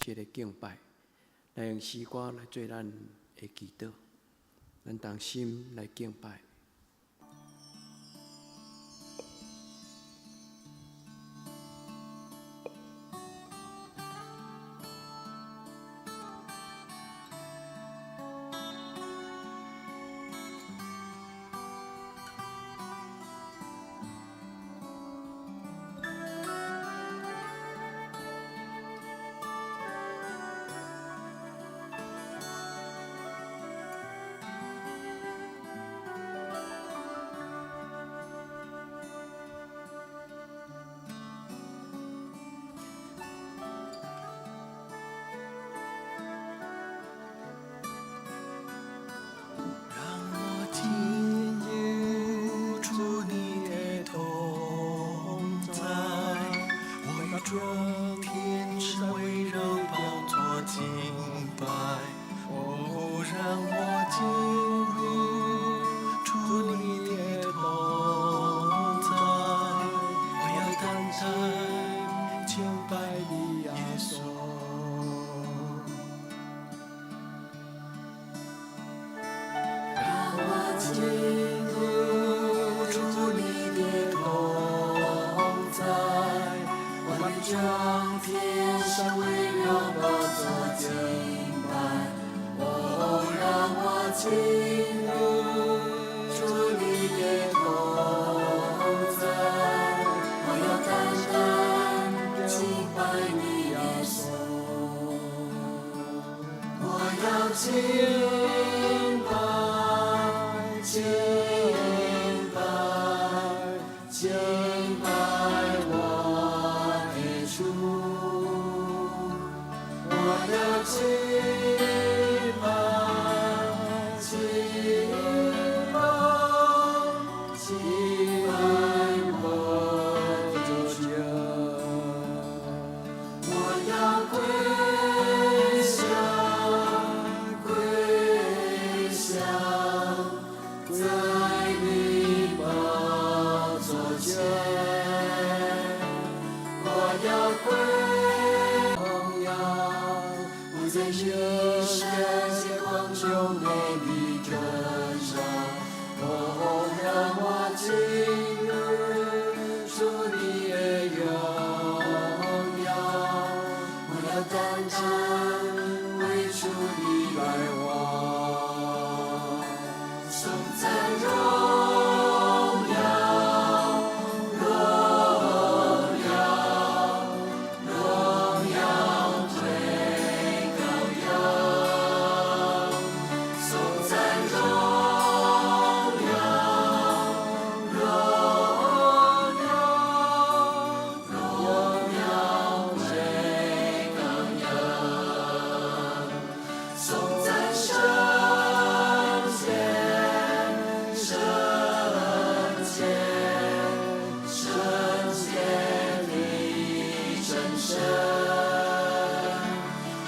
這个敬拜，來用詩歌來做咱的祈禱，咱同心來敬拜。讓我進入主你的同在，我與眾天使圍繞寶座敬拜。哦，讓我進入主你的同在，我要單單敬拜你耶穌。讓我進入主你的同在，我與眾天使圍繞寶座敬拜。哦，讓我進入主你的同在，我要單單敬拜你耶穌。我要敬拜，敬拜，敬拜我的主。我要敬拜，敬拜，敬拜我的主。我要跪下，跪下，在你寶座前。我要跪榮耀，不在你聖潔光中美麗歌唱。哦，讓我進入主你的榮耀，我要單單為主你來活。頌讚榮耀，榮耀，榮耀歸羔羊。頌讚榮耀，榮耀，榮耀歸羔羊。頌讚聖潔，聖潔，聖潔的真神。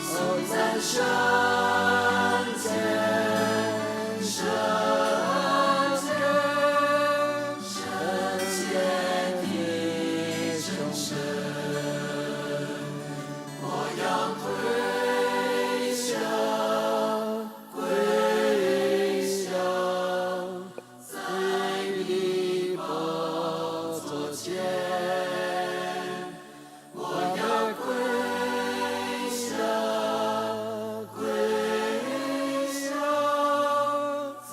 頌讚聖潔，聖潔，聖潔的真神。我要跪下，跪下，在你寶座前。我要跪下，跪下，在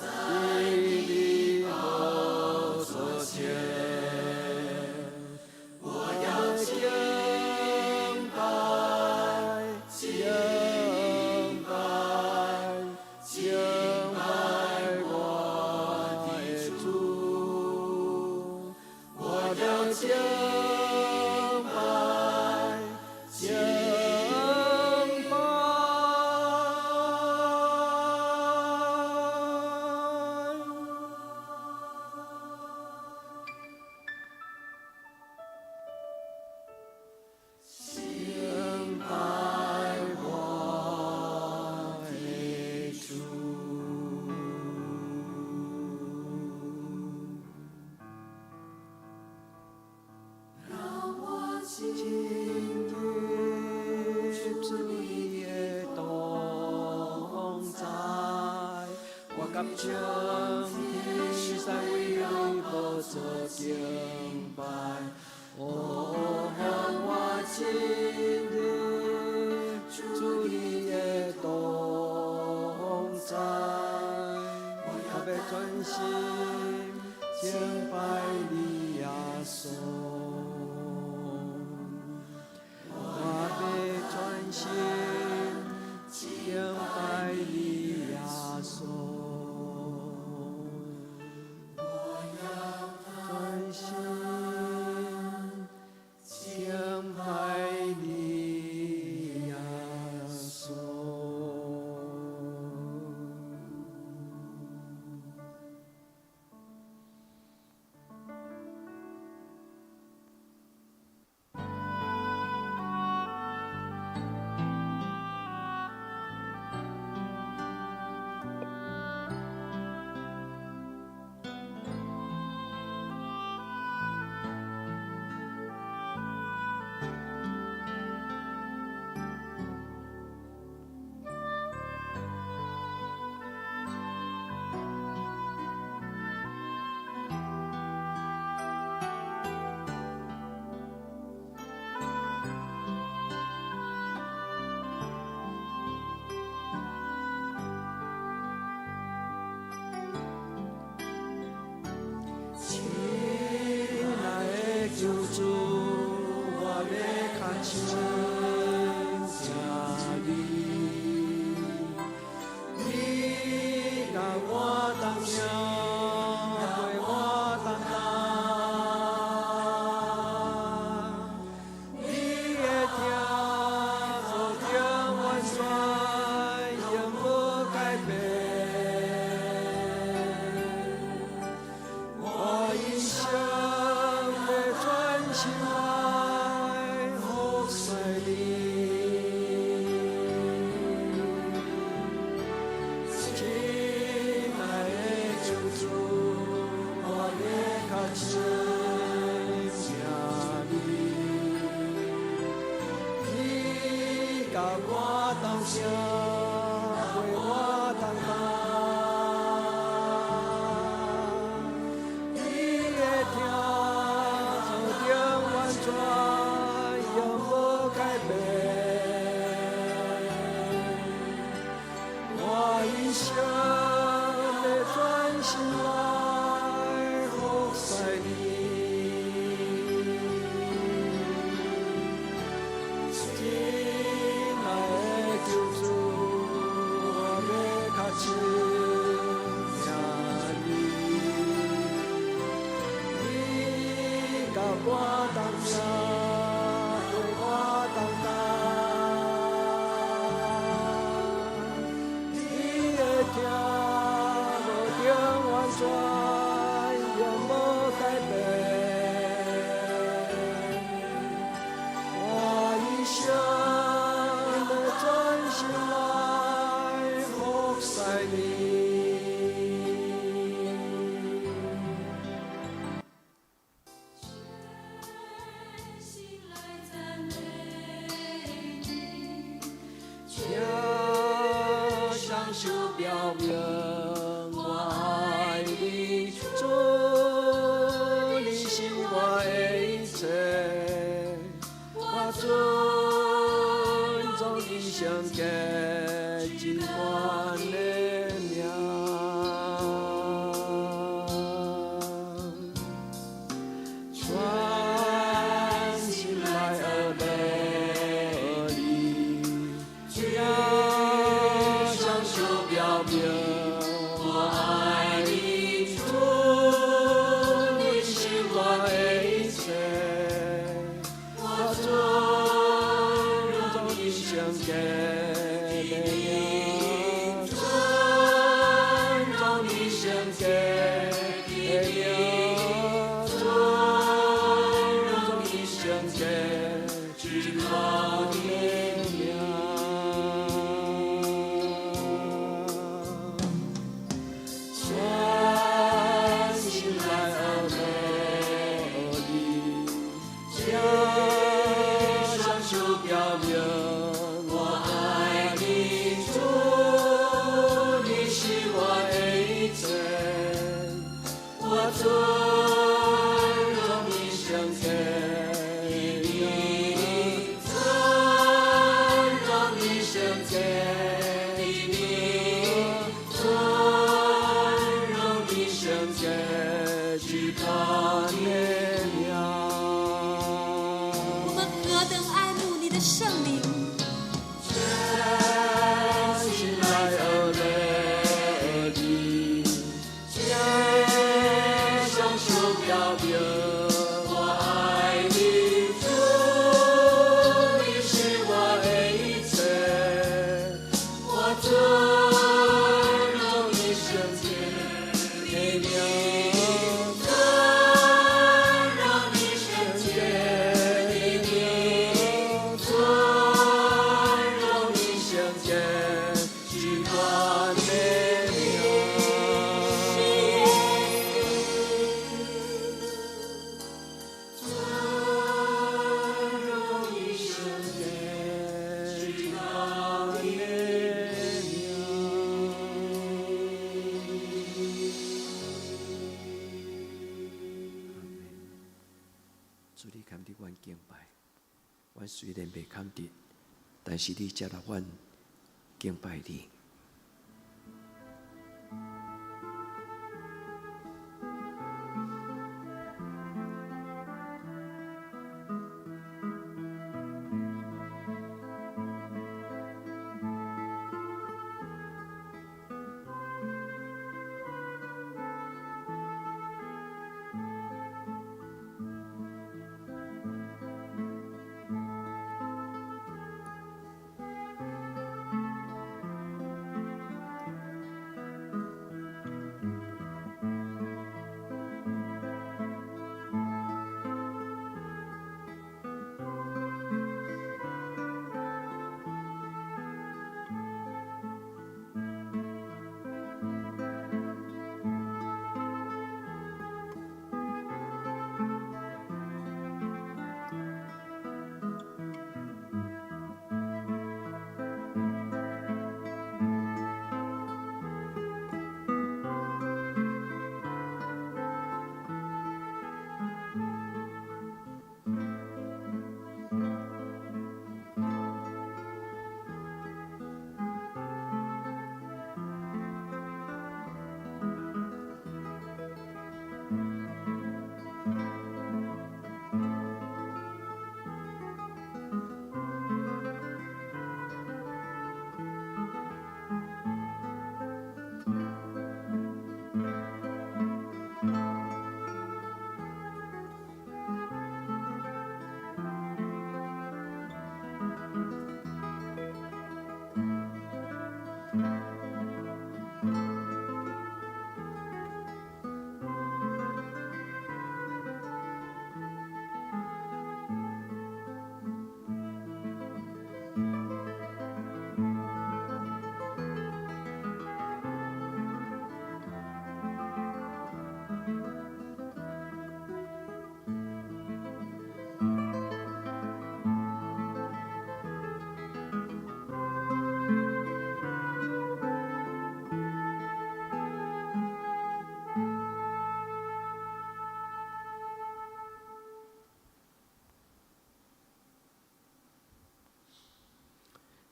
你寶座前。我要敬拜，敬拜，敬拜我的主。我要敬拜，敬拜，敬拜我的主。佮全天使為你寶座敬拜。哦，讓我進入主你的同在，我欲專心敬拜你耶穌。我欲專心敬拜你耶穌。我要專心敬拜你耶穌。親愛的救主，我欲較親近你，你佮我同行，陪我同擔，你的疼無定完全，永無改變。我一生欲專心來服侍你。親愛的救主，我欲較親近你，你佮我同行，陪我同擔，你的疼無定完全，永無改變。我一生欲專心來服侍你。親愛的救主，我欲較親近你，你佮我同行，陪我同擔，你的疼無定完全，永無改變。我一生欲專心來服侍你。全心來讚美你，請雙手表明我愛你，主，你是我的一切，我尊重你聖潔至懸的名。全心來學你，請雙手表明我愛你，主，你是我的一切，我尊重你聖潔的名，尊重你聖潔的名，尊重你聖潔至高的名。全心來學你，尊荣你圣洁的名，尊荣你圣洁的名，尊荣你圣洁至高的名。我們何等愛慕你的聖名！全心來阿樂你，獻上手表明我愛你，主，你是我的一切，我尊榮你聖潔的名，尊榮你聖潔的名，尊榮你聖潔至高的名。是耶尊榮你聖潔至高的名。主，你堪得阮敬拜，阮雖然袂堪得，但是你接納阮敬拜你。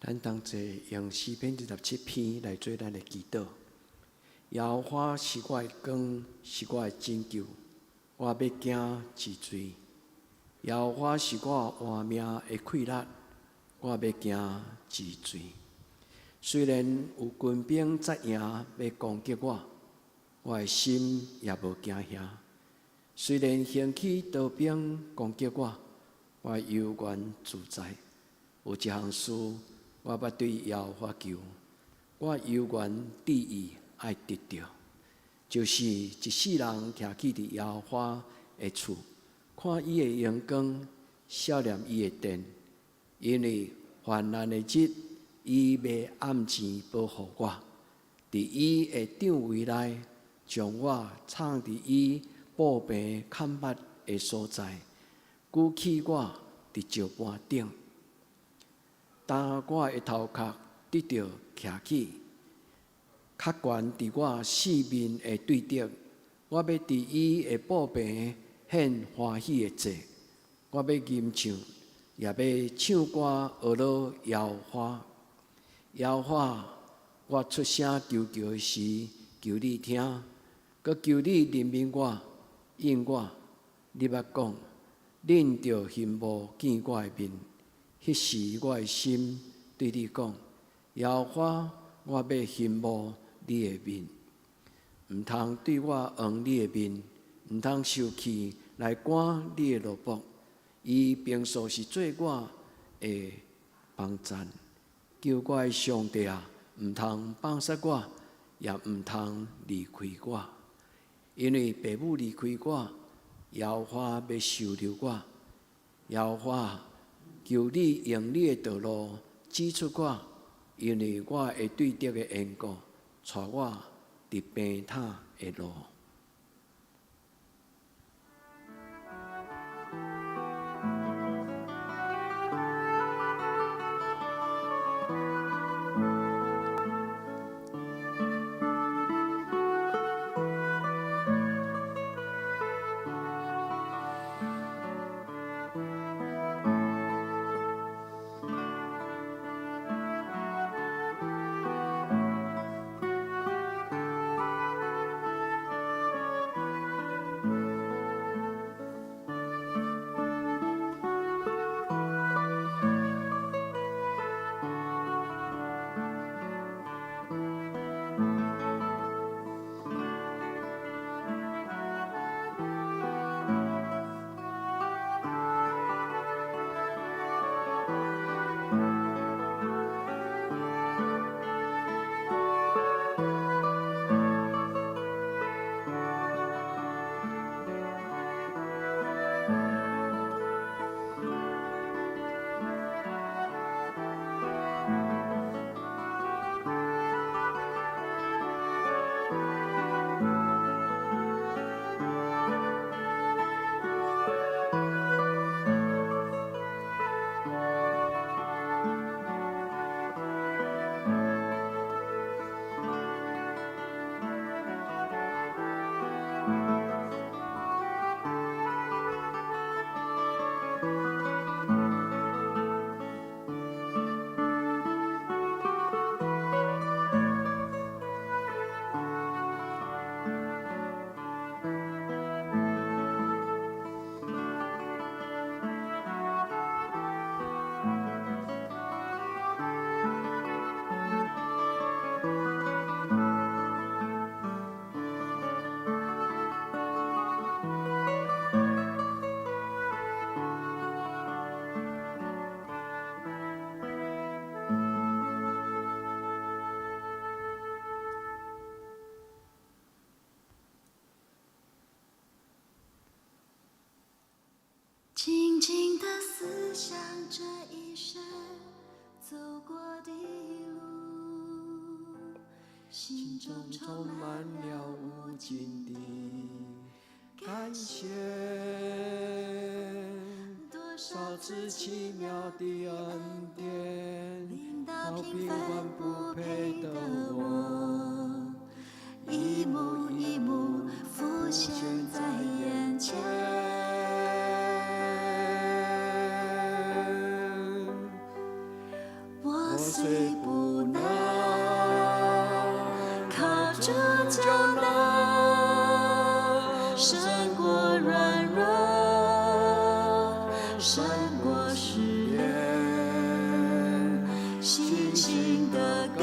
咱同齊用詩篇27篇來做咱的祈禱。耶和華是我的光，是我的拯救，我欲驚一罪。耶和華是我活命的氣力，我欲驚一罪。雖然有軍兵紮營欲攻擊我，我的心也無驚嚇。雖然興起刀兵攻擊我，我猶原自在。有一項事，我欲對耶和華求，我猶原志意愛得著，就是一世人徛起佇耶和華的厝，看伊的榮光，思念伊的殿，因為患難的日，伊欲按錢保護我，佇伊的帳帷內，將我藏佇伊布棚崁密的所在，舉起我佇石盤頂。當我的頭殼得著徛起，較懸佇我四面的對敵，我我欲佇伊的布棚獻歡喜的祭，我欲吟唱，也欲唱歌呵咾耶和華。耶和華，我出聲求救的時，求你聽，閣求你憐憫我，應我。你捌講，恁著欣慕見我的面。彼時我的心對你講：耶和華，我欲欣慕你的面。毋通對我囥你的面，毋通受氣來趕你的奴僕。伊平素是做我的幫贊，救我的上帝啊，毋通放殺我，也毋通離開我，因為父母離開我，耶和華欲收留我。耶和華，求你用你的道路指出我，因為我會對著的緣故，帶我佇平坦的路。靜靜的思想這一生走過的路，心中充滿了無盡的感謝。多少次奇妙的恩典，臨到到平凡平凡不不配配的的我，我，一幕一幕浮現在眼前。我雖不能，靠主就能勝過軟弱，勝過試煉，信心的根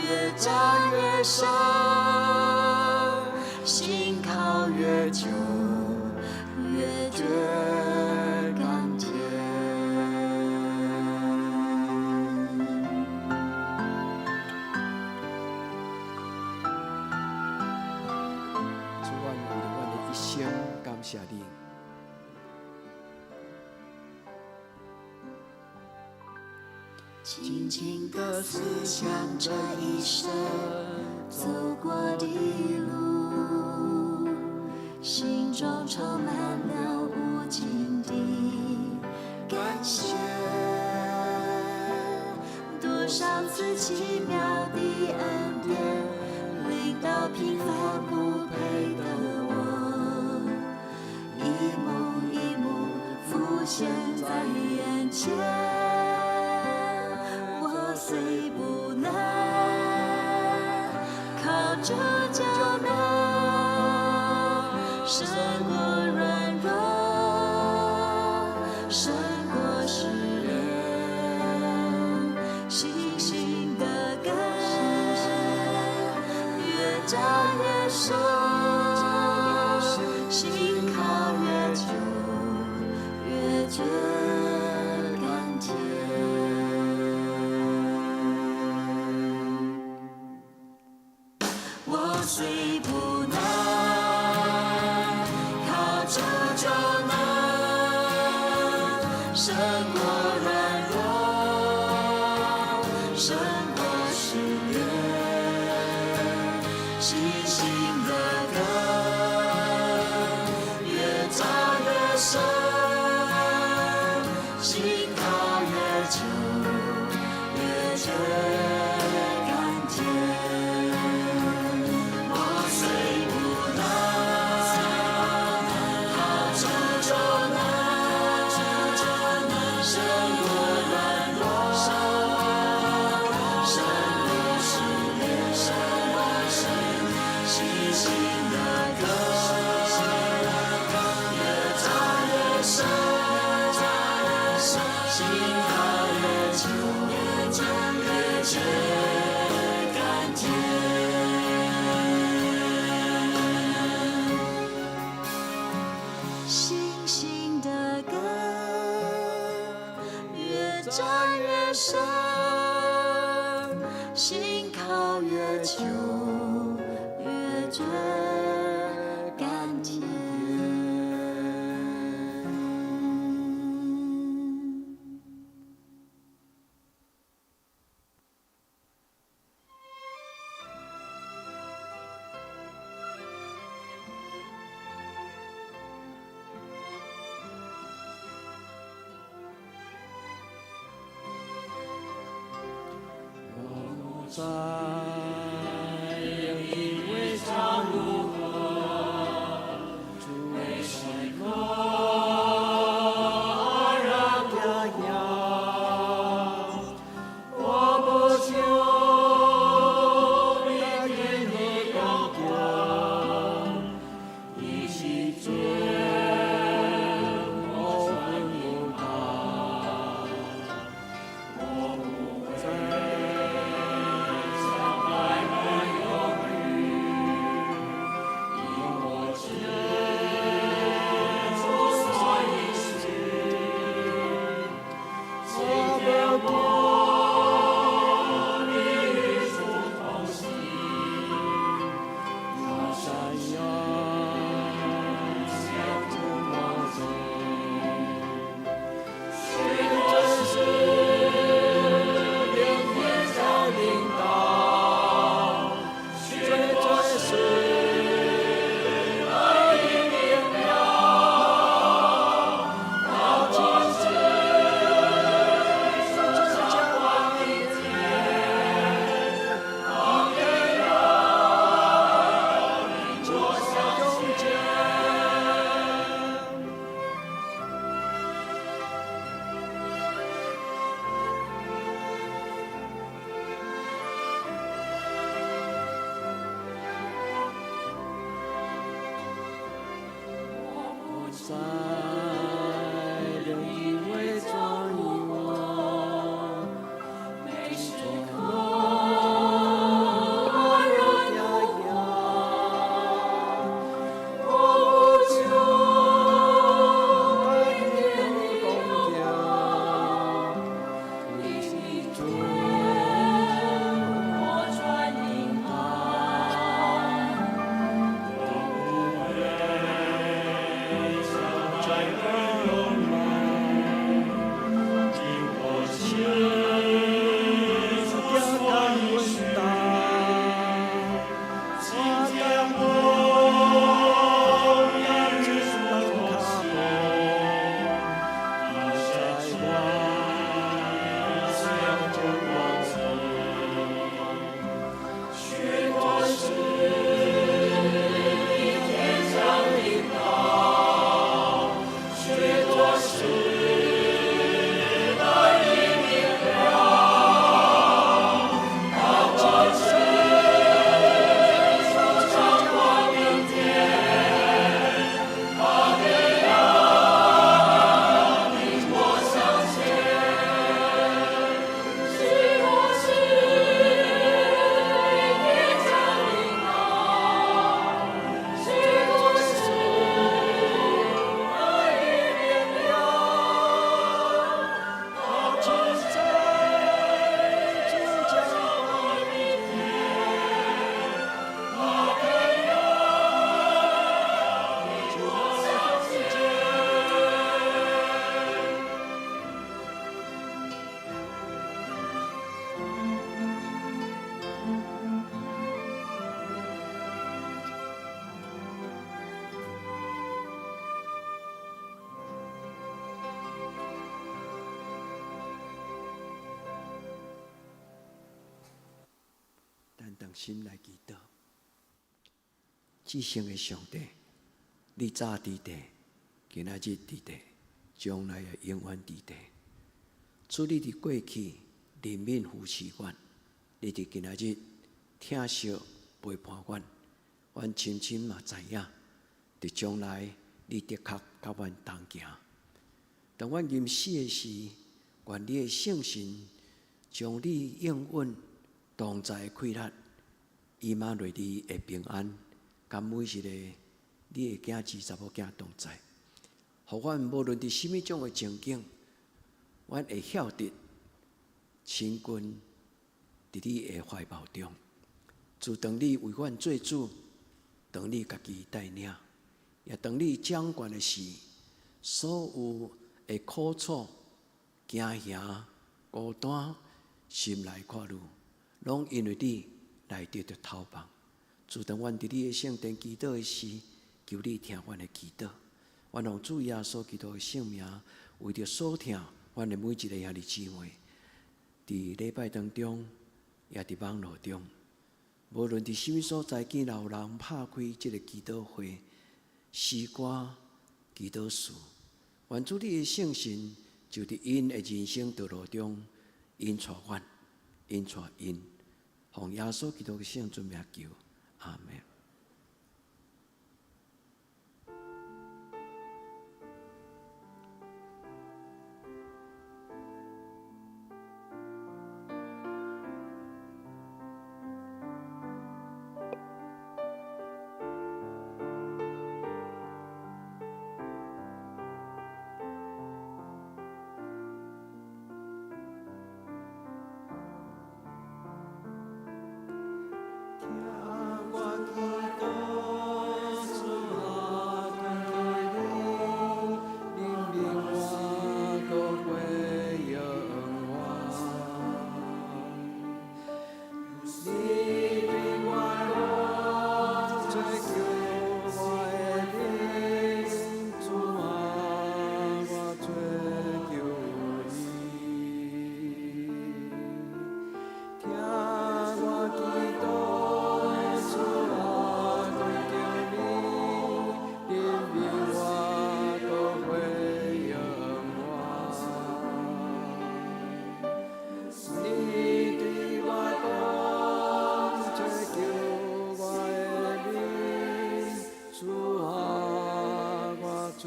越扎越深，信靠越久越覺甘甜。主，阮為著阮的一生感謝你。靜靜的思想這一生走過的路，心中充滿了無盡的感謝。多少次奇妙的恩典，臨到到平凡不配的我，一幕一幕浮現在眼前。我雖不能，靠主就能勝過軟弱，勝過試煉，信心的根越扎越深，信靠越久越覺甘甜。我雖不能，靠主就能勝過軟弱，勝過試煉，信心的根越扎越深，信靠越久越覺甘甜。我雖不能，靠主就能勝過軟弱，勝過試煉，信心的根越扎越深，信靠越久越覺甘甜。信心的根越扎越深，信靠越久越覺甘甜。我不知應為將如何，主是我讓家我無求你天和光景，一時間我分無大，我不再想心來祈禱。至聖的上帝，你早佇地，今仔日佇地，將來也永遠佇地。主，你佇過去憐憫扶持阮，你佇今仔日疼惜陪伴阮，阮深深嘛知影，佇將來你的確佮阮同行。當阮臨死的時，願你的聖神將你應允同在的快樂，以馬內利的平安，佮每一個你的囝兒查某囝同在，予阮無論佇啥物種的情景，阮會曉得親近佇你的懷抱中。自當你為阮做主，當你家己帶領，也當你掌權的時，所有的苦楚、驚嚇、孤單、心內掛慮，攏因為你來得著投放。自當阮佇你的聖殿祈禱的時，求你聽阮的祈禱。阮奉主耶穌基督的聖名，為著所疼阮的每一個兄弟姊妹，佇禮拜當中，也佇網路中，無論佇啥物所在，見有人拍開這个祈禱會、詩歌、祈禱書，願主你的聖神就佇𪜶的人生道路中，引帶阮，引帶𪜶，奉耶穌基督的聖尊名求，阿門。聽我祈禱，主啊，懇求你，憐憫我，閣回應我。你對我講，追求我的靈，主啊，我追求你。聽我祈禱，主啊，懇求你，憐憫我，閣回應我。你對我講，追求我的靈，主啊，我追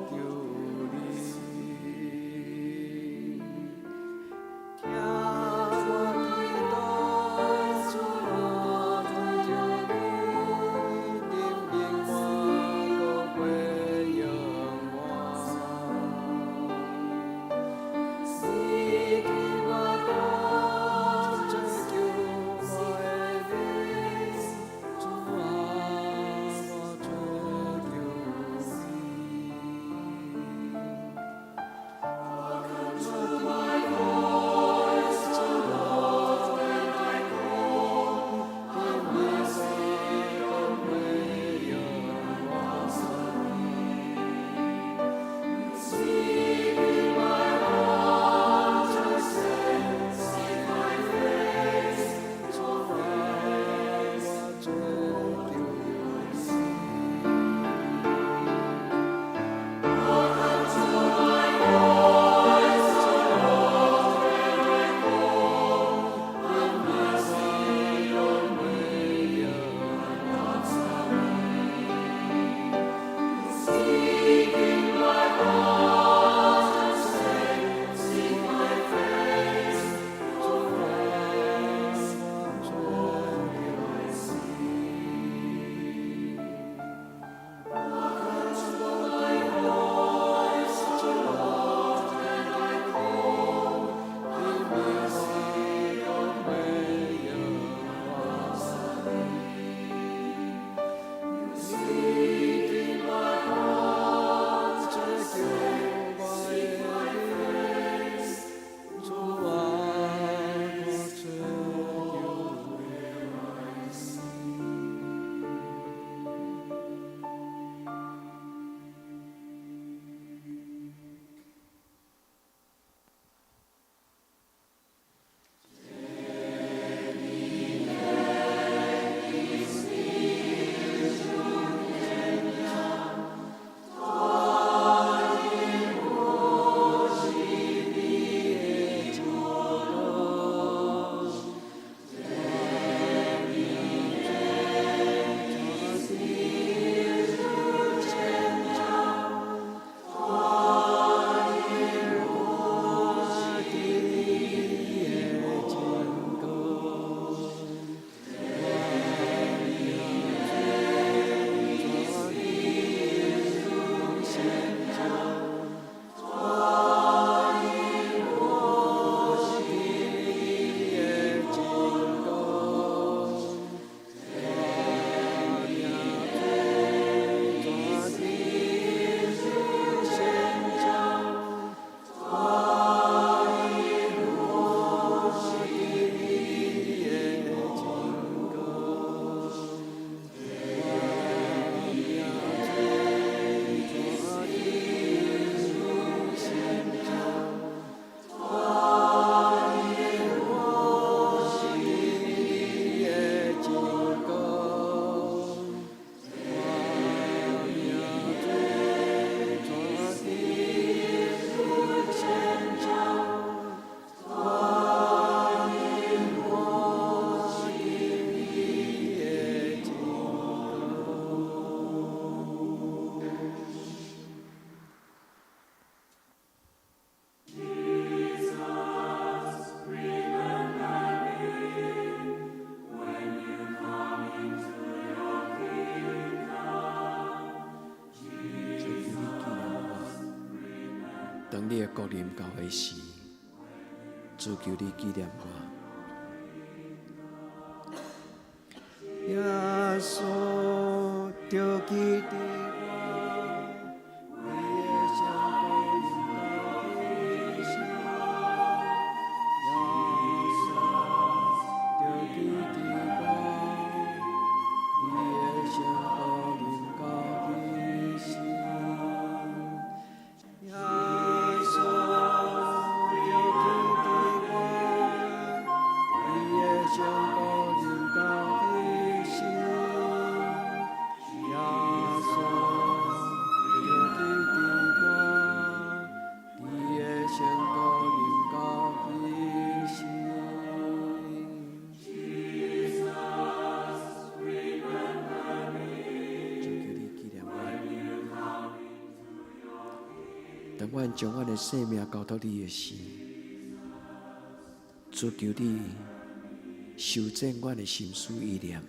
求你。聽我祈禱，主啊，懇求你，憐憫我，閣回應我。你對我講，追求我的靈，主啊，我追求你。你的國臨到的時，主求你紀念我。耶穌著記得我，你的聖國臨到彼時。耶穌著記得我，你的聖國臨到彼時。耶穌著記得我，你的聖國臨到彼時。耶穌著記得我，你的聖國臨到彼時。主求你紀念我。當阮將阮的性命交託你的時，主求你修正阮的心思意念。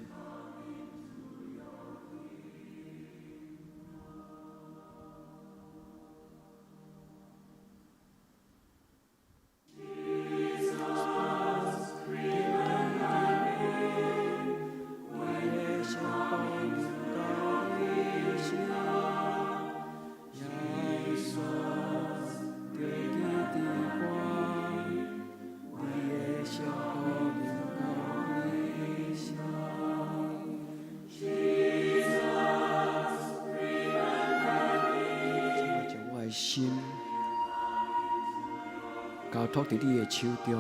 將我的心交託佇你的手中。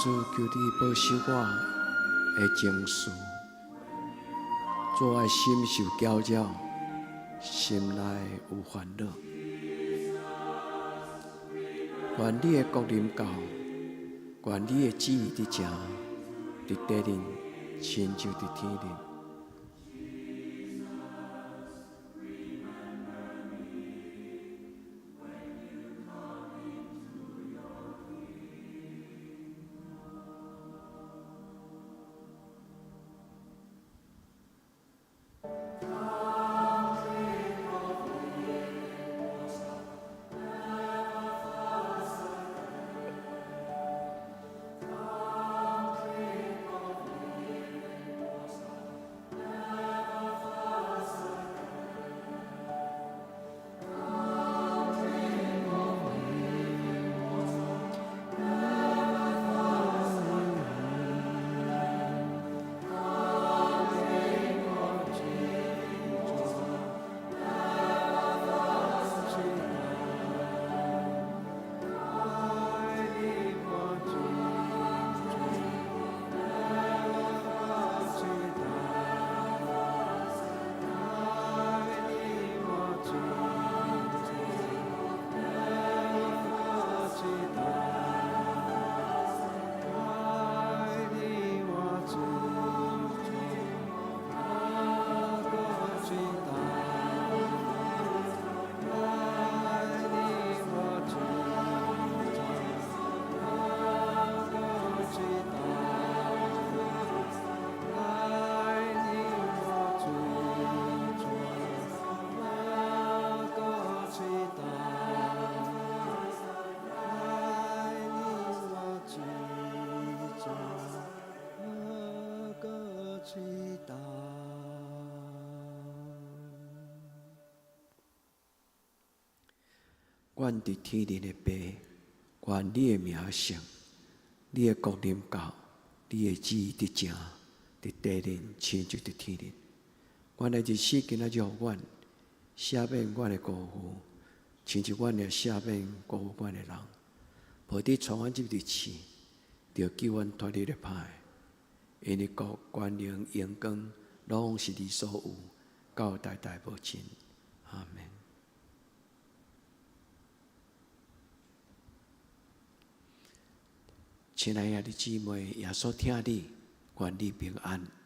主求你保守我的情緒，主我的心受攪擾，心內有煩惱。願你的國臨到，願你的旨意佇遮，佇地面，親像佇天頂。阮佇天頂的父，願你的名聖，你的國臨到，你的旨意得成，佇地面親像佇天頂。阮的日子今仔日予阮，赦免阮的過犯，親像阮也赦免過犯阮的人。無得帶阮入去試，著救阮脫離咧歹。因為國、權能、榮光，攏是你所有，到代代無盡。阿門。親愛的兄弟姊妹，耶穌疼你，願你平安。